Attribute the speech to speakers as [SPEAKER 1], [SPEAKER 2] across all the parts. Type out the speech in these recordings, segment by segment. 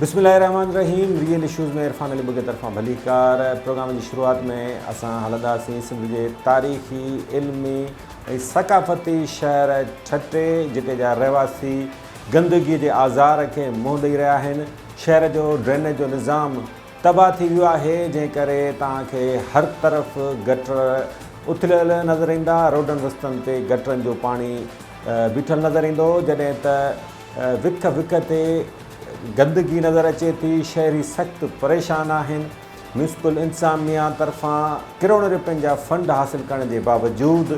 [SPEAKER 1] بسم الله الرحمن الرحيم ريئل اشوز ۾ عرفان علي ٻگهي طرفان ڀليڪار پروگرام جي شروعات ۾ اسان هلنداسين سنڌ جي تاريخي علمي ۽ ثقافتي شهر ٺٽي جتي جا رهواسي گندگي جي آزار کي منهن ڏئي رهيا آهن شهر جو ڊرينيج جو نظام تباهه ٿي ويو آهي جنهن ڪري توهان کي هر طرف گٽر اٿليل نظر ايندا روڊن رستن تي گٽرن جو پاڻي بيٺل نظر ايندو جڏهن ته وک وک تي گندگي نظر اچي ٿي شهري سخت پريشان آهن ميونسپل انتظاميا طرفان ڪروڙين رپين جا فنڊ حاصل ڪرڻ جي باوجود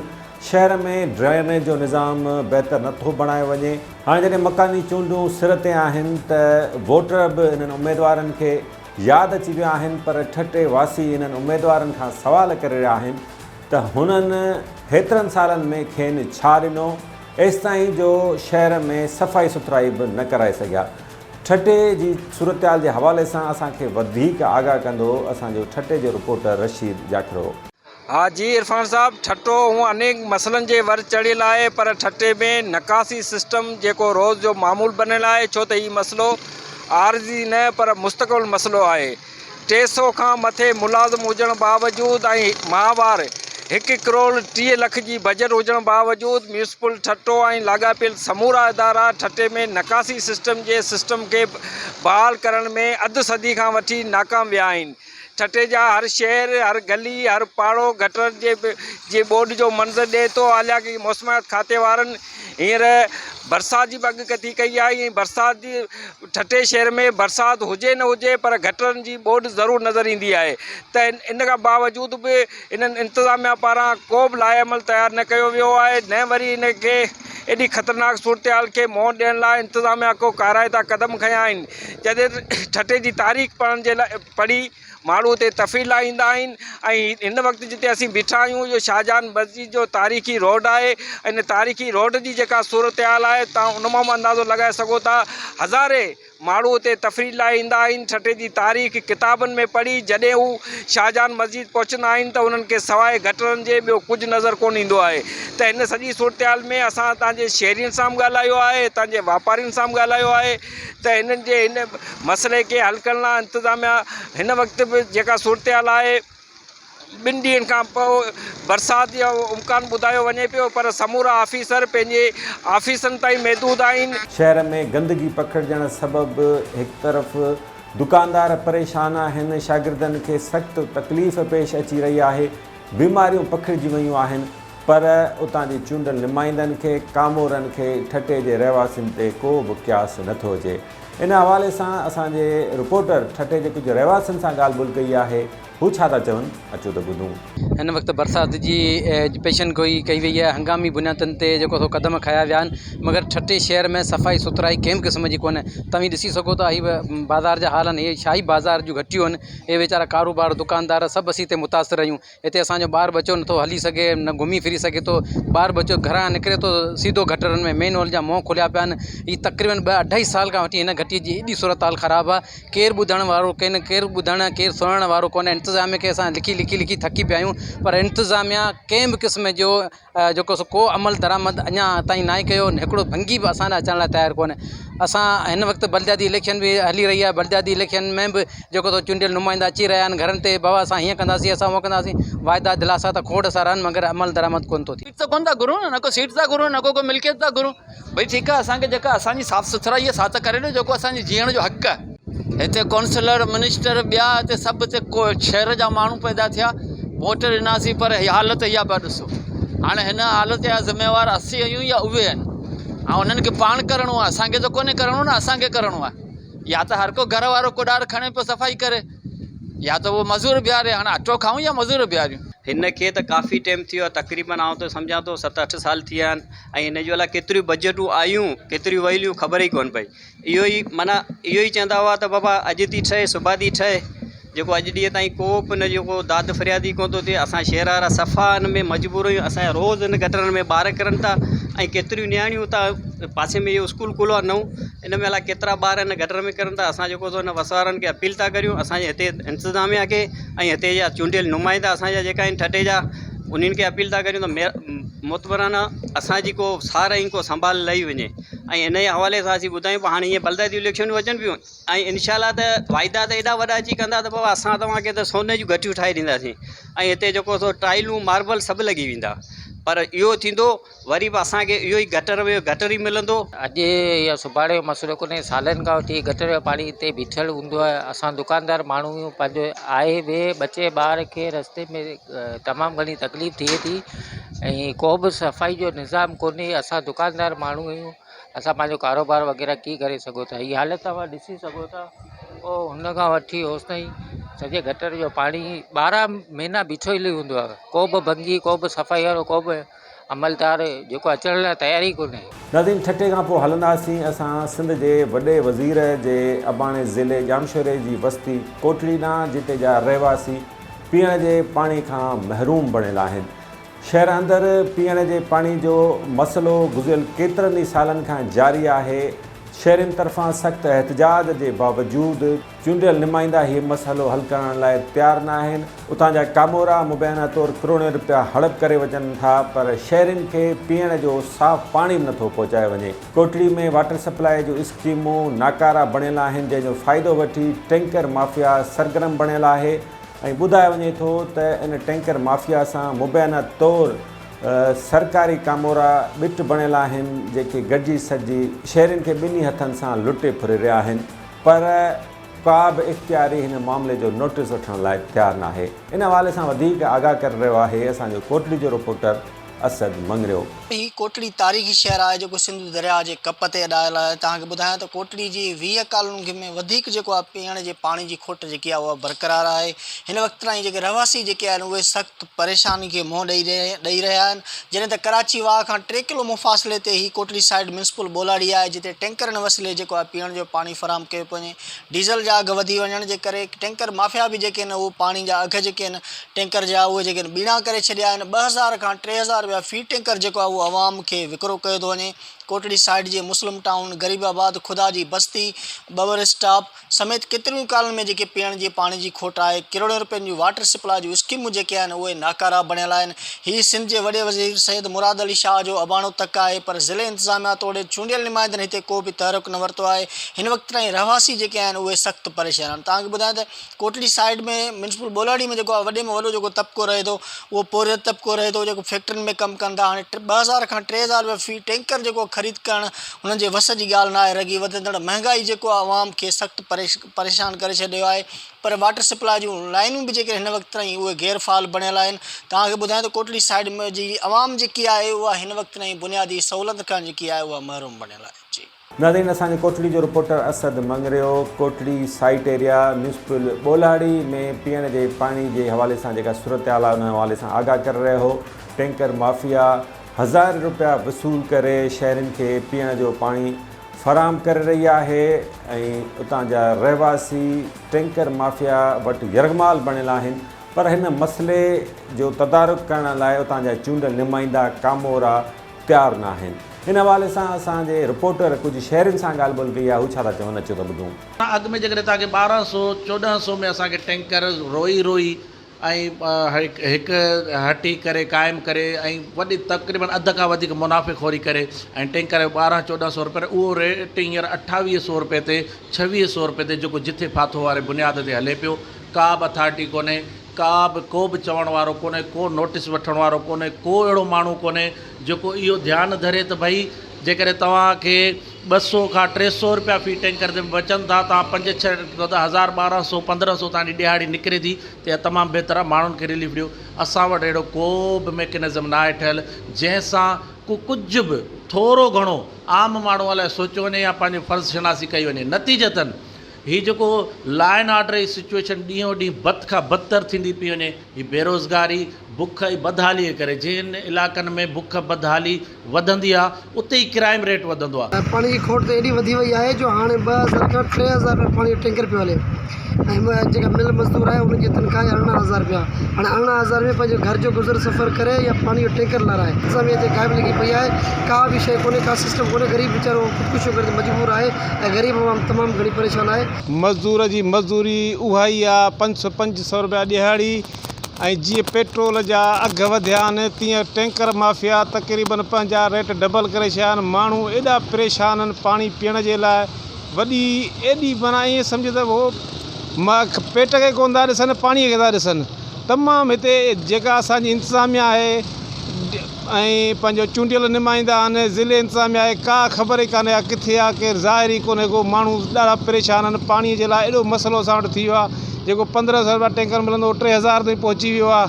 [SPEAKER 1] شهر ۾ ڊرينيج جو نظام بهتر نٿو بڻايو وڃي. هاڻي جڏهن مڪاني چونڊون سر تي آهن ته ووٽر به انهن اميدوارن کي ياد اچي ويا آهن پر ٺٽي واسي انهن اميدوارن کان سوال ڪري رهيا آهن ته هنن هيترن سالن ۾ کين ڇا ڏنو ايستائين جو شهر ۾ صفائي سٿرائي به نه ڪرائي سگهيا. ٺٽي جي صورتحال جي حوالي سان اسان کي وڌيڪ آگاهه ڪندو اسان جو ٺٽي جو رپورٽر رشيد جاکرو.
[SPEAKER 2] ها جي عرفان صاحب ٺٽو هونء انيڪ مسئلن جي ور چڙهيل آهي پر ٺٽي ۾ نڪاسي سسٽم جيڪو روز جو معمول بنيل آهي ڇو ته هي مسئلو عارضي نه پر مستقبل مسئلو آهي 300 کان مٿي ملازم هجڻ باوجود ۽ ماهوار هڪ ڪروڙ 30 لک جي بجيٽ هجڻ باوجود ميونسپل ٺٽو ۽ لاڳاپيل سمورا ادارا ٺٽي ۾ نڪاسي سسٽم جي سسٽم کي بحال ڪرڻ ۾ اڌ صدي کان وٺي ناڪام ويا آهن. ٺٽي جا هر شهر، هر گلي، هر پاڙو گٽرن جي جي ٻوڏ جو منظر ڏئي ٿو. حالانڪه موسميات کاتي وارن هينئر برسات جي به اڳڪٿي ڪئي آهي ۽ برسات جي ٺٽي شهر ۾ برسات هجي نه هجي پر گٽرن جي ٻوڏ ضرور نظر ايندي آهي ته ان کان باوجود به انهن انتظاميا پاران ڪو به لائحه عمل تيار نه ڪيو ويو آهي نه وري ان کي ايڏي خطرناڪ صورتحال کي منهن ڏيڻ لاء انتظاميا ڪو ڪارائتا قدم کنيا آهن. جڏهن ٺٽي جي تاريخ پڙهڻ جي لاء پڙهي ماڻهو اتي تفريح لاء ايندا آهن ۽ هن وقت جتي اسين بيٺا آهيون اهو شاهجهان مسجد جو تاريخي روڊ آهي ان تاريخي روڊ جي جيڪا صورتحال آهي تان ان مان به اندازو لڳائي سگهو ٿا هزارين ماڻهو اتي تفريح لاء ايندا آهن ٺٽي جي تاريخ ڪتابن ۾ پڙهي جڏهن هو شاهجهان مسجد پهچندا آهن ته انهن کي سواء گٽرن جي ٻيو ڪجهه نظر ڪونه ايندو آهي ته هن سڄي صورتحال ۾ اسان هتان جي شهرين سان به ڳالهايو آهي هتان جي واپارين سان به ڳالهايو آهي ته هنن جي هن مسئلي کي حل ڪرڻ لاء انتظاميا هن وقت به جيڪا صورتحال آهي ٻن ڏينهن کان پوء برسات جو امڪان ٻڌايو وڃي پيو پر سمورا آفيسر پنهنجي آفيسن تائين محدود آهن.
[SPEAKER 1] شهر ۾ گندگي پکڙجڻ سبب هڪ طرف دڪاندار پريشان آهن، شاگردن کي سخت تڪليف پيش اچي رهي آهي، بيماريون پکڙجي ويون آهن، پر اتان جي چونڊيل نمائندن کي ڪامورن کي ٺٽي جي رهواسين تي ڪو به قياس نه ٿو اچي. ان حوالي سان اسان جي رپورٽر ٺٽي جي ڪجهه رهواسين سان ڳالهه ٻولهه ڪئي آهي، هو ڇا ٿا چون اچو ته ٻڌون.
[SPEAKER 3] هن وقت برسات جي پيشن گوئي ڪئي وئي آهي، هنگامي بنيادن تي جيڪو سو قدم کنيا ويا آهن، مگر ٺٽي شهر ۾ صفائي سٿرائي ڪنهن به قسم جي ڪونهي، توهين ڏسي سگهو ٿا هي بازار جا حال آهن، هي شاهي بازار جون گهٽيون آهن، هي ويچارا ڪاروبار دڪاندار سڀ اسين هتي متاثر آهيون. هتي اسان جو ٻار ٻچو نٿو هلي سگهي نه گهمي ڦري سگهي ٿو ٻار ٻچو گهران نڪري ٿو سيڌو گٽرن ۾ مين هول جا منهن کليا پيا آهن هي تقريبن ٻه اڍائي سال کان وٺي هن گهٽي جي ايڏي صورت حال خراب آهي ڪير ٻڌڻ وارو ڪين ڪير ٻڌڻ ڪير سڻڻ وارو ڪونهي انتظاميا کي اسان لکي لکي لکي ٿڪي پيا آهيون پر انتظاميا ڪنهن به قسم جو جيڪو سو ڪو عمل درآمد اڃا تائين ناهي ڪيو هڪڙو ڀنگي به اسان ڏانهن اچڻ لاء تيار ڪونهي اسان هن وقت بلدياتي اليڪشن به هلي رهي آهي بلدياتي اليڪشن ۾ به جيڪو سو چونڊيل نمائندا اچي رهيا آهن گهرن تي بابا اسان هيئن ڪنداسين اسان هونئن ڪنداسين واعدا دلاسا ته کوڙ سارا آهن مگر عمل درآمد ڪونه ٿو ٿئي.
[SPEAKER 4] سيٽ ته ڪونه ٿا گهرون نه ڪو سيٽ ٿا گهرون نه ڪو ڪو ملڪيت ٿا گهرون ڀئي ٺيڪ آهي اسان کي جيڪا اسان جي صاف سٿرائي آهي سا ته ڪري ڏيو جيڪو اسان جي جيئڻ جو حق آهي. هتي ڪونسلر منسٽر ٻيا هتي سڀ هتي شهر جا ماڻهو پيدا ٿيا ووٽ ڏناسين پر هي حالت اها پيا ڏسو هاڻي هن حالت جا ذميوار اسين آهيون يا اهي آهن ۽ انهن کي پاڻ ڪرڻو آهي اسانکي ته ڪونهي ڪرڻو نه اسانکي ڪرڻو آهي يا ته هر ڪو گهر وارو ڪوڏار کڻي پيو صفائي ڪري يا ته اهو مزور بيهاري هاڻي اٽو کائون يا مزور بيهاريون.
[SPEAKER 5] هن کي ته ڪافي ٽيم ٿي ويو آهي تقريبن آئون ته سمجهان ٿو ست اٺ سال ٿي ويا آهن ۽ هن جون الائي ڪيتريون بجيٽون آيون ڪيتريون ويليون خبر ئي ڪونه پئي اهو ئي معنيٰ اهو ئي چوندا هئا ته بابا اڄ ٿي ٺهي سڀان ٿي ٺهي جيڪو اڄ ڏينهن تائين ڪو به ان جو ڪو داد فرياد ئي ڪونه ٿو ٿئي اسان شهر وارا صفا ان ۾ مجبور آهيون اسان جا روز ان گٽرن ۾ ٻار ڪرن ٿا ۽ ڪيتريون نياڻيون اتان پاسي ۾ اهو اسڪول کليو آهي نئون ان ۾ الائي ڪيترا ٻار ان گٽر ۾ ڪرن ٿا اسان جيڪو سو ان وس وارن کي اپيل ٿا ڪريون اسان جي هتي انتظاميا کي ۽ هتي جا چونڊيل نمائندا اسان جا جيڪا آهن ٺٽي جا انهن کي اپيل ٿا ڪريون ته معتبرانه اسان جي ڪو سار ۽ ڪو سنڀال لهي وڃي ۽ ان جي حوالي سان اسين ٻڌايون پيا هاڻي هيئن بلدياتي اليڪشنون اچن پيون ۽ انشاء الله ته واعدا ته ايڏا وڏا اچي ڪندا ته بابا اسان توهان کي ته سوني جون گهٽيون ٺاهي ڏينداسين ۽ هتي جيڪو سو ٽائلون ماربل سڀ لڳي ويندا پر اهو ٿيندو وري به اسان کي اهو ئي گٽر ۾ گٽر ئي ملندو.
[SPEAKER 6] اڄ يا سڀاڻي جو مسئلو ڪونهي سالن کان وٺي گٽر جو پاڻي هتي بيٺل هوندو آهي اسان دڪاندار ماڻهو آهيون پنهنجو آئي وي ٻچي ٻار کي رستي ۾ تمام گهڻي تڪليف ٿئي ٿي ۽ ڪو به صفائي جو نظام ڪونهي اسان دڪاندار ماڻهو آهيون اسان پنهنجو ڪاروبار وغيره ڪيئن ڪري سگهون ٿا هي حالت توهان ڏسي سگهو ٿا پوء هن کان وٺي هوس تائين سڄي گٽر جو پاڻي 12 مهينا بيٺو ئي هوندو آهي ڪو به ڀنگي ڪو به صفائي وارو ڪو به عملدار جيڪو اچڻ لاء تيار ئي ڪونهي.
[SPEAKER 1] ناظرين ٺٽي کان پوء هلنداسين اسان سنڌ جي وڏي وزير جي اباڻي ضلعي ڄامشوري جي وستي ڪوٽڙي ڏانهن جتي جا رهواسي پيئڻ جي پاڻي کان محروم بڻيل آهن. شهر اندر پيئڻ جي پاڻي جو مسئلو گذريل ڪيترن ئي سالن کان جاري آهي، شهرين طرفان سخت احتجاج جي باوجود چونڊيل نمائندا هي مسئلو حل ڪرڻ لاء تيار ناهن، اتان جا ڪامورا مبينا طور ڪروڙين رپيا هڙپ ڪري وڃن ٿا پر شهرين کي پيئڻ جو صاف پاڻي به نٿو پهچايو وڃي، ڪوٽڙي ۾ واٽر سپلاء جون اسڪيمون ناڪارا بڻيل آهن جنهن جو فائدو وٺي ٽينڪر مافيا سرگرم بڻيل آهي. ۽ ٻڌايو وڃي ٿو ته ان ٽينڪر مافيا سان مبينا طور سرڪاري ڪامورا ٻٽ بڻيل آهن جيڪي گڏجي سڏجي شهرين کي ٻنهي هٿن سان لٽي ڦري رهيا آهن پر ڪا به اختياري هن معاملي جو نوٽيس وٺڻ لاء تيار ناهي ان حوالي سان وڌيڪ آگاهه ڪري رهيو آهي اسان جو ڪوٽڙي جو رپورٽر اسد مڱريو.
[SPEAKER 7] هي ڪوٽڙي تاريخي شهر آهي جيڪو سنڌو درياهه جي ڪپ تي اڏايل آهي. توهان کي ٻڌايان ته ڪوٽڙي جي 20 ڪالونين ۾ وڌيڪ جيڪو آهي پيئڻ جي پاڻي جي کوٽ جيڪي آهي اها برقرار آهي. هن وقت تائين جيڪي رهواسي جيڪي آهن اهي سخت پريشاني کي منهن ڏئي رهيا آهن. جڏهن ته ڪراچي واهه کان ٽي ڪلو مفاصلي تي هي ڪوٽڙي سائيڊ ميونسپل ٻولاڙي آهي جتي ٽينڪرن وسيلي جيڪو آهي پيئڻ جو پاڻي فراهم ڪيو پيو وڃي. ڊيزل جا اگهه وڌي وڃڻ جي ڪري ٽينڪر مافيا به جيڪي آهن اهو پاڻي جا اگهه جيڪي آهن ٽينڪر جا اهي جيڪي آهن ٻيڻا ڪري ڇڏيا آهن 2000 کان 3000 رپيا في ٽينڪر جيڪو آهي اهو عوام کي وڪرو ڪيو ٿو وڃي ڪوٽڙي سائيڊ جي مسلم ٽائون غريب آباد خدا جي بستي ٻٻر اسٽاپ سميت ڪيتريون ئي ڪالونين ۾ جيڪي پيئڻ جي پاڻي جي کوٽ آهي ڪروڙين رپين جون واٽر سپلاء جون اسڪيمون جيڪي آهن اهي ناڪارا بڻيل آهن هي سنڌ جي وڏي وزير سيد مراد علي شاهه جو اباڻو تڪ آهي پر ضلعي انتظاميا توڙي چونڊيل نمائندن هتي ڪو به تحرڪ نه ورتو آهي هن وقت تائين رهواسي جيڪي آهن اهي سخت پريشان آهن توهان کي ٻڌايان ته ڪوٽڙي سائيڊ ۾ ميونسپل ٻولهاڙي ۾ جيڪو آهي وڏي ۾ وڏو جيڪو طبقو رهي ٿو اهو پورهيت طبقو رهي ٿو جيڪو فيڪٽرين ۾ ڪم ڪن ٿا هاڻي 2000 کان 3000 رپيا في ٽينڪر جيڪو خريد ڪرڻ انهن جي وس جي ڳالهه ناهي رهي وڌندڙ مهنگائي جيڪو آهي عوام کي سخت پريشان ڪري ڇڏيو آهي پر واٽر سپلاء جون لائنون به جيڪي هن وقت تائين اهي غير فعال بڻيل آهن توهان کي ٻڌايان ته ڪوٽڙي سائيڊ ۾ جي عوام جيڪي آهي اها هن وقت تائين بنيادي سهولت کان جيڪي آهي اها محروم بڻيل آهي جي.
[SPEAKER 1] ناظرين اسان جي ڪوٽڙي جو reporter Asad Mangrio Kotri site area municipal Bolhari ۾ پيئڻ جي پاڻي جي حوالي سان جيڪا صورتحال آهي ان حوالي سان آگاهه ڪري رهيو هو ٽينڪر مافيا هزارين روپيا وصول ڪري شهرين کي پيئڻ جو پاڻي فراهم ڪري رهي آهي ۽ اتان جا رهواسي ٽينڪر مافيا وٽ يرغمال بڻيل آهن پر هن مسئلي جو تدارڪ ڪرڻ لاء اتان جا چونڊيل نمائندا ڪامورا تيار ناهن. ان حوالي سان اسان جي رپورٽر ڪجهه شهرين سان ڳالهه ٻولهه ڪئي آهي هو ڇا ٿا چون اچو ته ٻڌون.
[SPEAKER 8] اڳ ۾ جيڪڏهن توهان کي 12 سو 14 سو ۾ اسان کي ٽينڪر روئي روئي ۽ هڪ هٽي ڪري قائم ڪري ۽ وڏي تقريبن اڌ کان وڌيڪ منافعي خوري ڪري ۽ ٽينڪر جو 12 14 سو رپئي اهو ريٽ هينئر 28 سو رپئي تي 26 سو رپئي تي جيڪو جٿي ڦاٿو واري بنياد تي هلي پيو ڪا به اٿارٽي ڪونهي ڪا به ڪو به چوڻ وارو ڪونهي، ڪو نوٽيس وٺڻ وارو ڪونهي، ڪو اهڙو ماڻهو ڪونهي جيڪو اهو ڌيان ڌري ته ڀئي جيڪڏهن توهان کي 200 کان 300 رپيا في ٽينڪر تي به بچن ٿا توهان پنج ڇهه ڪيو ته هزار 12 سو 15 سو توهان جي ڏهاڙي نڪري ٿي ته اها تمام بهتر آهي ماڻهن کي رليف ڏيو اسان وٽ اهڙو ڪو به ميڪنزم ناهي ٺهيل جنهن سان ڪو ڪجهه به ٿورو گهڻو عام ماڻهوء لاء سوچيو وڃي يا پنهنجي فرض شناسي ڪئي وڃي نتيجتن هي جيڪو لا اينڊ آرڊر جي سچوئيشن ڏينهون ڏينهن بد کان بدتر ٿيندي پئي وڃي، هي بيروزگاري، بک ۽ بدحالي جي ڪري جن علائقن ۾ بک بدحالي وڌندي آ اتي ئي ڪرائيم ريٽ وڌندو آ.
[SPEAKER 9] پاڻي جي کوٽ ته ايڏي وڌي وئي آهي جو هاڻي 2000 کان 3000 رپيا پاڻي جو ٽينڪر پيو هلي ۽ جيڪا مل مزدور آهي ان جي تنخواه آهي 18 هزار رپيا هاڻي 18 هزار ۾ پنهنجو گهر جو گذر سفر ڪري يا پاڻي جو ٽينڪر لارائي انتظاميه هتي غائب لڳي پئي آهي ڪا به شيء ڪونهي ڪا سسٽم ڪونهي غريب ويچارو خودڪشيون ڪرڻ تي مجبور آهي ۽ غريب عوام تمام گهڻي پريشان آهي.
[SPEAKER 10] مزدور جي مزدوري اها ئي آ پنج سو 500 رپيا ڏهاڙي ۽ جيئن پيٽرول جا اگهه وڌيا آهن تيئن ٽينڪر مافيا تقريبن پنهنجا ريٽ ڊبل ڪري ڇڏيا آهن ماڻهو ايڏا پريشان آهن پاڻي پيئڻ جي لاء وڏي ايڏي معنيٰ ائين سمجهه ته هو پيٽ کي ڪونه ٿا ڏسن پاڻي کي ٿا ڏسن تمام هتي جيڪا اسان جي انتظاميا آهي ۽ پنهنجو چونڊيل نمائندا آهن ضلعي انتظاميا آهي ڪا خبر ئي ڪانهي آ ڪٿي آ ڪير ظاهر ئي ڪونهي ڪو ماڻهو ڏاڍا پريشان آهن پاڻي جي لاء ايڏو مسئلو اسان وٽ ٿي ويو آ جيڪو 15 سو رپيا ٽينڪر ملندو هو 3000 تائين پهچي ويو آ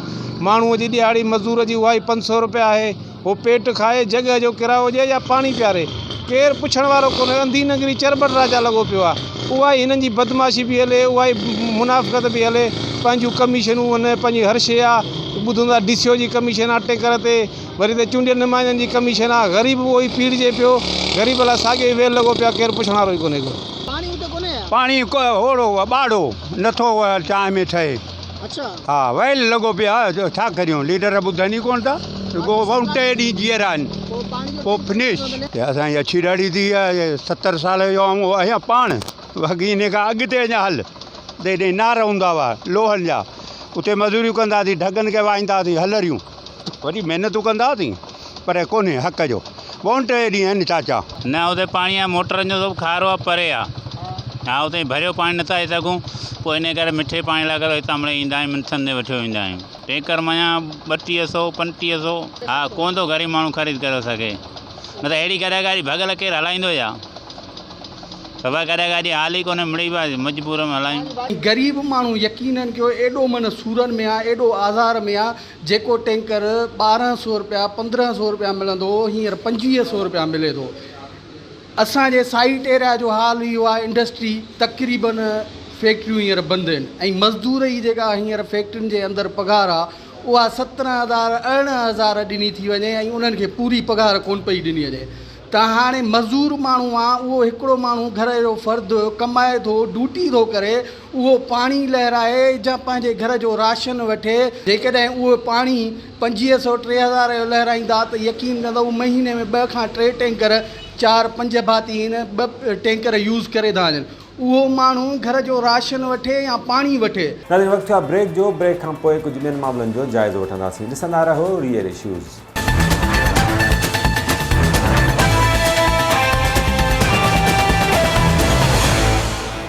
[SPEAKER 10] ماڻهو جي ڏهاڙي مزدور جي اها ئي 500 رپيا آهي هو پيٽ کائي جڳهه جو ڪرايو ڏئي يا پاڻي پياري ڪير پڇڻ وارو ڪونهي انڌي ننگري چرٻٽ راجا لڳو پيو آ اها ئي هنن جي بدمعاشي پئي هلي اها ئي منافقت پئي هلي پنهنجون ڪميشنون آهن پنهنجي هر شيء آ ٻڌون ٿا ڊي سي او جي ڪميشن آ ٽينڪر تي وري ته چونڊيل نمائندن جي ڪميشن آ غريب اهو ئي پيڙجي پيو غريب لاء ساڳيو ئي ويل لڳو پيو آ ڪير پڇڻ وارو ئي ڪونهي ڪو.
[SPEAKER 7] پاڻي اتي ڪونهي يا؟
[SPEAKER 11] پاڻي هوڙو ٻاڙو نٿو چانهه ۾ ٺهي. ها ويل لڳو پيو آ ڇا ڪريون ليڊر ٻڌن ئي ڪونه ٿا رڳو ٽي ڏينهن جيئرا آهن پوء فنش. اسان جي اڇي ڏاڙهي ٿي آهي 70 سال جو آئون آهيان پاڻ باقي ان کان اڳتي اڃا هل ته هيڏي نار هوندا هئا لوهن جا اتي مزوريون ڪندا هئاسين ڍڳن کي وهائيندا هئاسين هلريون وڏي محنتون ڪندا هئاسين پر ڪونهي حق جو ٻونٽي ڏينهن آهن چاچا.
[SPEAKER 12] نه اتي پاڻي آ موٽرن جو سڀ کارو آ پري آ ها اتي ڀريو پاڻي نٿا اچي سگهون پوء انهي ڪري مٺي پاڻي لاء ڪري هتان مڙئي ايندا آهيون منٿن تي وٺيو ايندا آهيون ٽينڪر مڃان 32 سو 35 سو ها ڪونه ٿو غريب ماڻهو خريد ڪري سگهي نه ته اهڙي گڏا گاڏي ڀڳل ڪير هلائيندو ڇا صفا گڏا گاڏي حال ئي ڪونهي مڙئي پيا مجبور ۾ هلايون.
[SPEAKER 13] غريب ماڻهو يقينن ڪيو ايڏو من سورن ۾ آ ايڏو آزار ۾ آ جيڪو ٽينڪر 12 سو رپيا 15 سو رپيا ملندو هو هينئر 25 سو رپيا ملي ٿو. اسان جي سائيٽ ايريا جو حال اهو آهي انڊسٽري تقريبن فيڪٽريون هينئر بند آهن ۽ مزدور جي جيڪا هينئر فيڪٽرين جي اندر پگهار آهي اها 17 هزار 18 هزار ڏني ٿي وڃي ۽ انهن کي پوري پگهار ڪونه پئي ڏني وڃي ته هاڻي مزور ماڻهو آ اهو هڪڙو ماڻهو گهر جو فرد ڪمائي ٿو ڊوٽي ٿو ڪري اهو پاڻي لهرائي جا پنهنجي گهر جو راشن وٺي، جيڪڏهن اهو پاڻي 25 سو 3000 جو لهرائيندا ته يقين ڪندؤ مهيني ۾ ٻه کان ٽي ٽينڪر چار پنج ڀاتي آهن ٻه ٽينڪر يوز ڪري ٿا وڃن اهو ماڻهو گهر جو راشن وٺي يا پاڻي وٺي.
[SPEAKER 1] ناظرين وقت ٿيو آهي بريڪ جو، بريڪ کان پوء ڪجهه ٻين معاملن جو جائزو وٺنداسين، ڏسندا رهو ريئل اشوز.